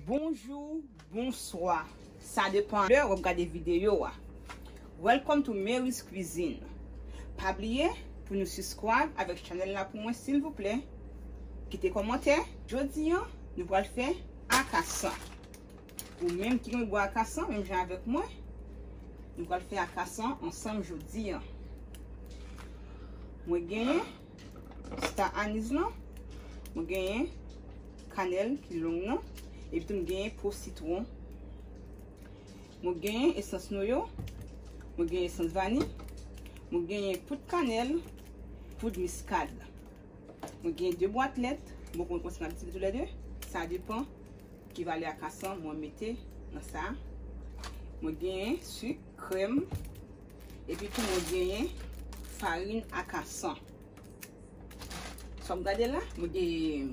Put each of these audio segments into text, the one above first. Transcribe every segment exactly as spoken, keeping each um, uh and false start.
Bonjou, bonswa. Sa depann lè w ap gade videyo a. Welcome to Mary's Cuisine. Pa bliye pou nou subscribe avèk chanèl la pou mwen, silvouplè. Kite kòmantè. Jodi a, nou pral fè akasan. Ou menm ki renmen bwè akasan, menm jan avèk mwen, nou pral fè akasan ansanm jodi a. Mwen genyen star anise lan, mwen genyen kanèl ki long nan, epi tou m genyen po sitwon. Mwen genyen esans noyo, mwen genyen esans vani, mwen genyen poud kanèl, poud miskad. Mwen genyen de bwat lèt, mwen konn kòman m ap itilize toulède, sa depann ki valè akasan mwen mete nan sa. Mwen genyen sik, krèm, epi tou mwen genyen farin akasan. Sa w ap gade la, mwen gen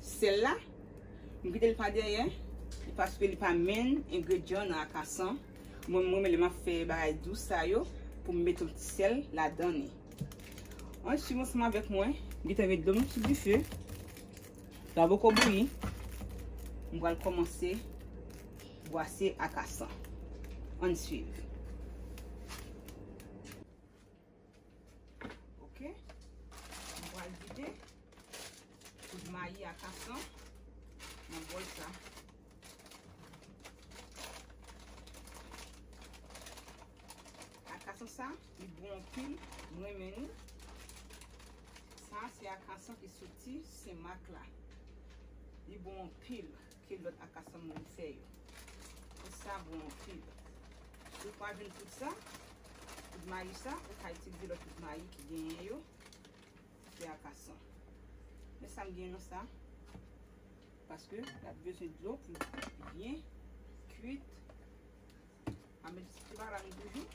sèl la. Mwen kite l pa dèyè, paske li pa menm engredyan nan akasan. Mwen, mwen renmen lè m ap fè bagay dous sa yo, pou m mete yon ti sèl ladan li. Ann swiv ansanm avèk mwen, m gentan met dlo m sou dife. Dlo a poko bouyi. M pral kòmanse bwase akasan. Ann swiv. Ok. M pral vide poud mayi akasan nan bòl sa. Akasan sa, li bon anpil, m renmen li. Sa, se akasan ki soti Senmak la. Li bon anpil ke lòt akasan moun fè yo. Tout sa bon anpil. Ou pa jwenn tout sa, tout mayi sa, ou ka itilize lòt tout mayi ki genyen yo pou fè akasan. Men sa m genyen nan sa, paske l ap bezwen dlo pou l byen kwit. A met ti bara nou toujou,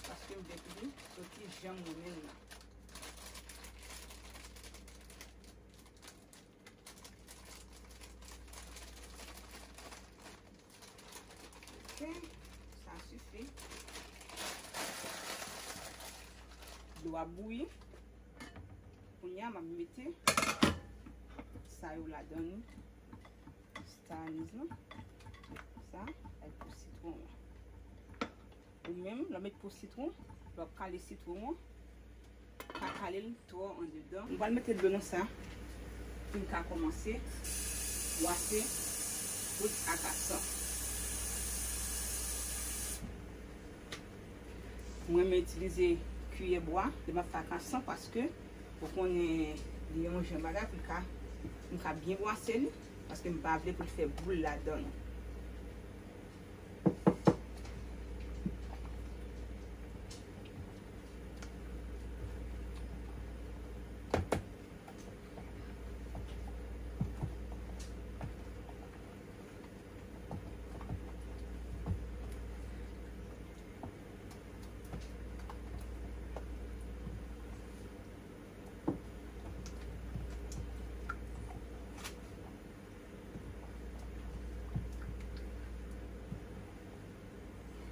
paske m vle pou li soti jan m renmen l la. Ok, sa sifi. Dlo a bouyi. Kounye a, m ap mete sa yo ladan li. Star anise lan. Sa, ak po sitwon an. Ou menm, lè w met po sitwon, lè w ap kale sitwon an, pa kale l twò andedan. M pral mete dlo nan sa, pou m ka kòmanse bwase poud akasan. Mwen, mwen itilize kiyè bwa lè m ap fè akasan, paske ou konnen li yon jan bagay pou l ka, m ka byen bwase li, paske m pa vle pou l fè boul ladan l.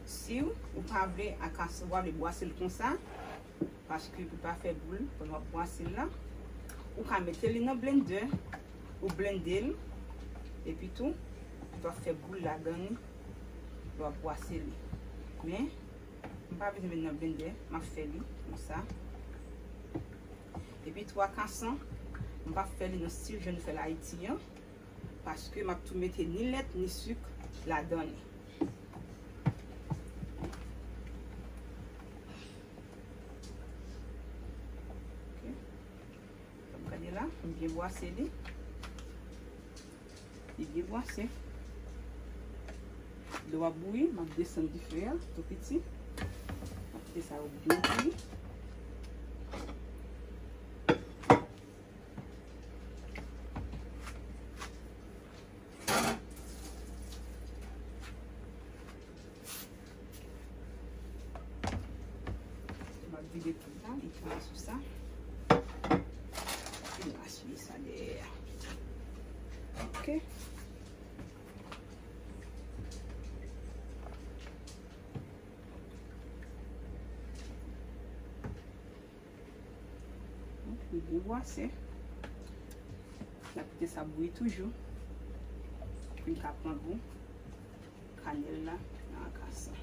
Si w pa vle akasan, w pa vle bwase l konsa, paske pou l pa fè boul pandan w ap bwase l la, ou ka mete li nan blendè, ou blende l, epi tou, ou pa fè boul ladan li lè w ap bwase li. Men, m pa bezwen met nan blendè, m ap fè li konsa. Epi tou akasan, m p ap fè li nan stil jan nou fè l Ayiti an, paske m ap tou mete ni lèt ni sik ladan li. Ok. Gade la, m byen bwase li. Li byen bwase. Dlo a bouyi, m ap desann dife a tou piti. M ap kite sa yo byen bouyi. M ap vide poud la, li tonbe sou sa. Epi m eswiye sa dèyè a. Ok. Gwo bwase. N ap kite sa bouyi toujou. Pou l ka pran gou kanèl la nan akasan.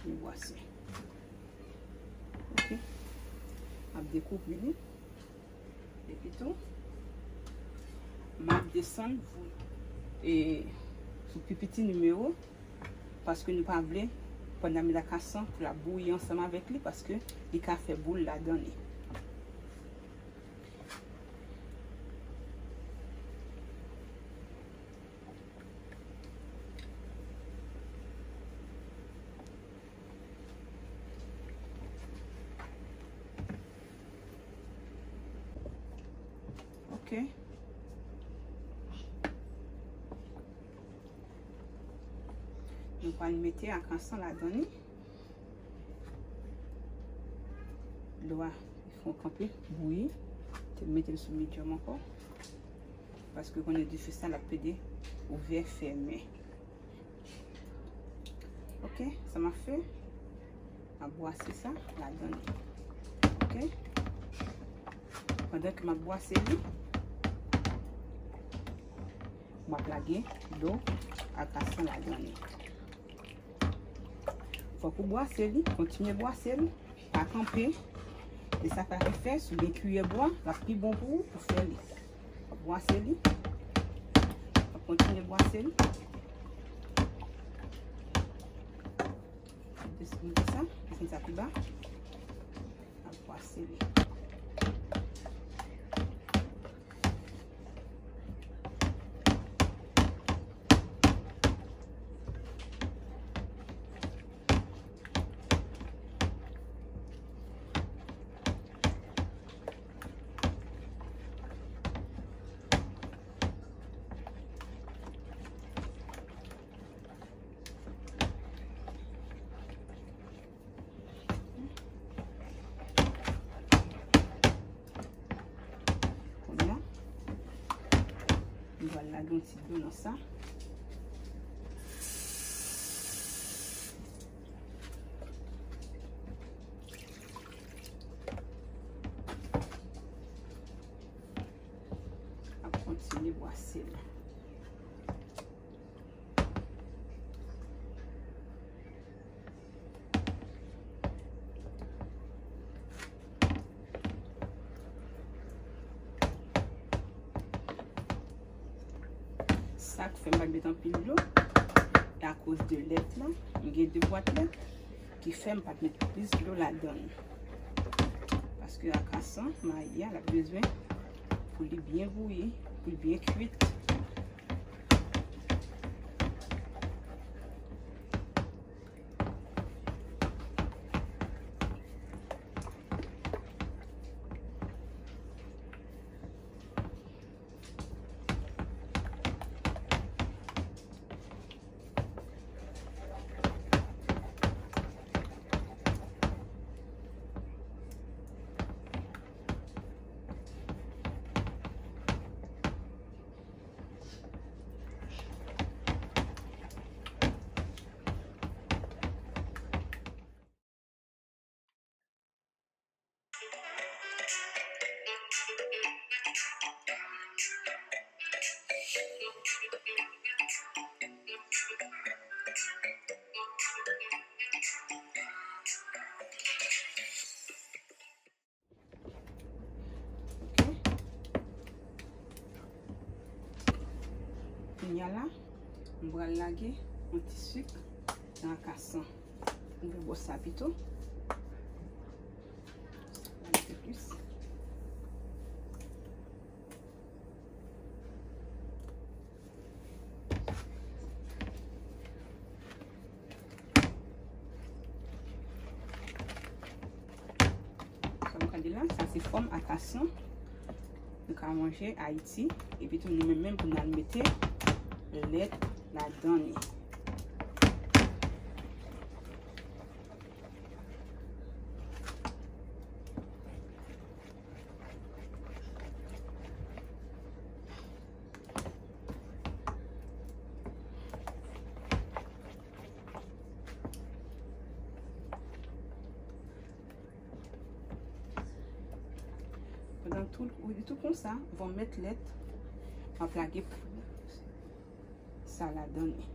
Li bwase. Ok. M ap dekouvri li. Epi tou, m ap desann pou, e, sou pi piti nimewo, paske nou pa vle, pandan m met akasan, pou l ap bouyi ansanm avèk li, paske li ka fè boul ladan li. Ok. Nou pral mete akasan ladan li. Dlo a fon kanpe, bouyi. Te mete l sou medium ankò. Paske konnen dife sa l ap plede ouvè fèmen. Ok, sa m ap fè, m ap bwase sa ladan li. Ok? Pandan ke m ap bwase li, m ap lage dlo akasan ladan li. Fòk ou bwase li, kontinye bwase li, pa kanpe. E sa ka fè, si w gen kiyè bwa, l ap pi bon pou ou pou fè li. W ap bwase li. W ap kontinye bwase li. Desann sa, desann sa pi ba. W ap bwase li. Kounye a, m pral lage yon ti dlo nan sa. Ap kontinye bwase l. Sa k fè m pa t met anpil dlo, e akoz de lèt la. M gen de bwat lèt ki fè m pa t met plis dlo ladan l. Paske akasan, mayi a, l ap bezwen pou li byen bouyi, pou li byen kwit. Ok. Kounye a la, m pral lage yon ti sik nan akasan. M vle bò sa pito. Lage plis. Sa m ka di la, sa se fòm akasan nou ka manje Ayiti. Epi tou nou menm menm pou n al mete lèt ladan li. Pandan tou, tou konsa, van mèt lèt, m ap lage poud sa ladan li.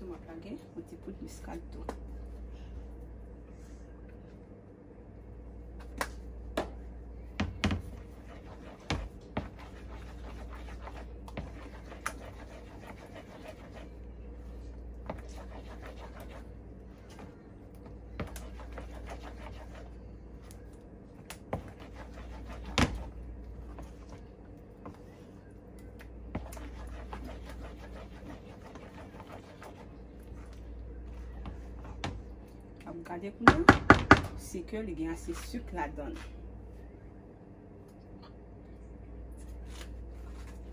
Tou m ap lage yon ti poud miskad tou. Ap gade kounye a si ke li gen ase sik ladan l.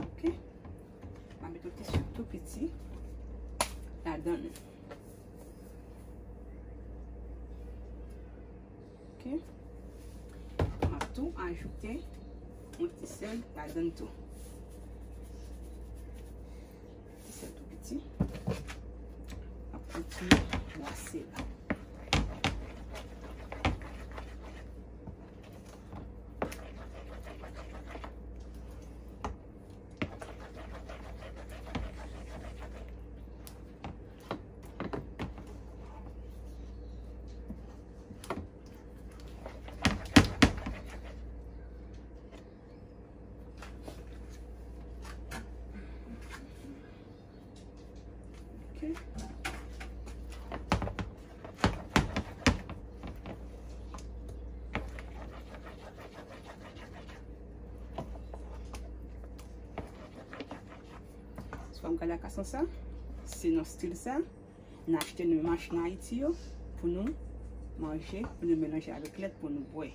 Ok. M a met yon ti sik tou piti ladan l. Ok. M ap tou ajoute yon ti sèl ladan l tou. Ti sèl tou piti. M ap kontinye bwase la. Ok. Swa m gade akasan sa, se nan stil sa. N achte nan machin Ayiti yo pou nou manje, pou nou melanje avèk lèt pou nou bwè.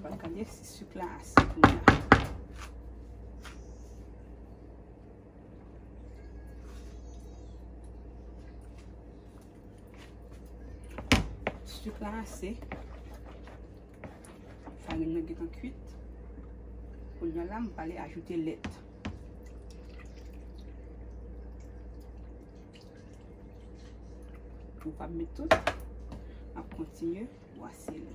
N ap gade si sik la ase kounye a. Sik la ase. Farin nan gentan kwit. Kounye a la, m prale ajoute lèt. Ou pa met tout. M ap kontinye bwase li.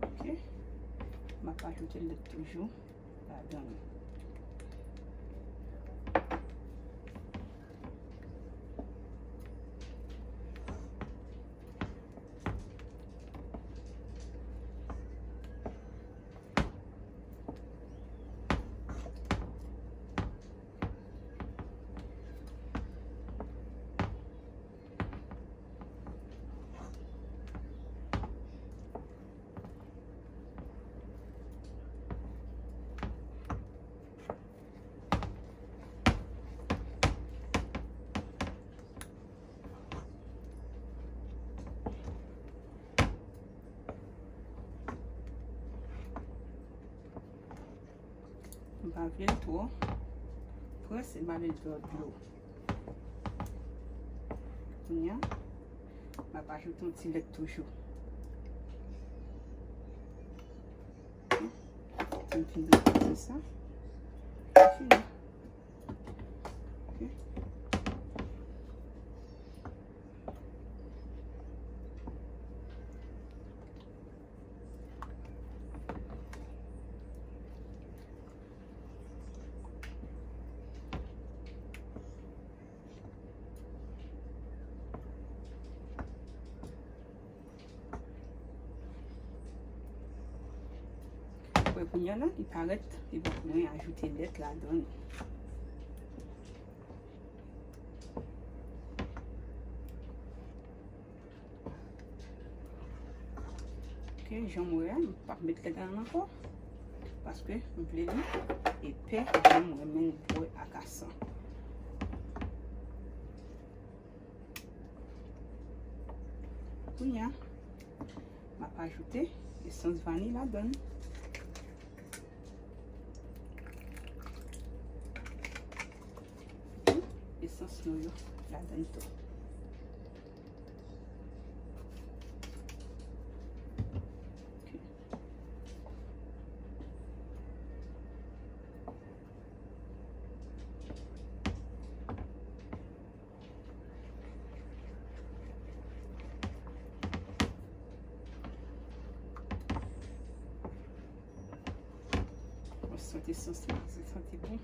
Ok. M ap ajoute lèt toujou ladan l. M pa vle l twò prese, m pa vle l twò dlo. Kounye a, m ap ajoute yon ti lèt toujou. Ti m fin depoze sa. Fini. Ok. Wè kounye a la, li parèt, epi mwen ajoute lèt ladan l. Ok, jan m wè a, m p ap met lèt ladan l ankò, paske m vle li epè, jan m renmen l bwè akasan. Kounye a, m ap ajoute esans vaniy ladan l. Esans nou yo ladan l tou. Ok. Mwen santi sans la, se santi bon.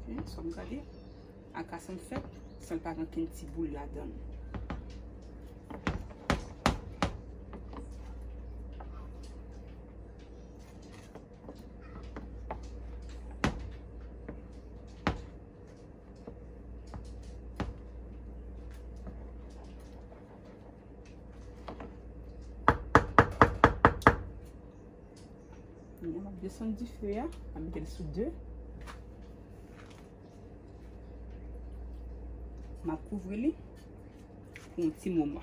Ok, sa m gade. Akasan fèt, san l pa gen okenn ti boul ladan l. Kounye a, m ap desann dife a, m ap mete l sou de. M ap kouvri li pou yon ti moman.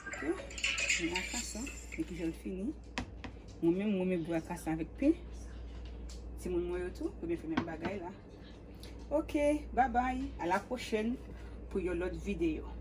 Ok, men akasan, men kijan l fini. Mwen menm, mwen renmen bwè akasan avèk pen. Timoun mwen yo tou, yo byen fè menm bagay la. Ok, babay, a la pwochèn pou yon lòt videyo.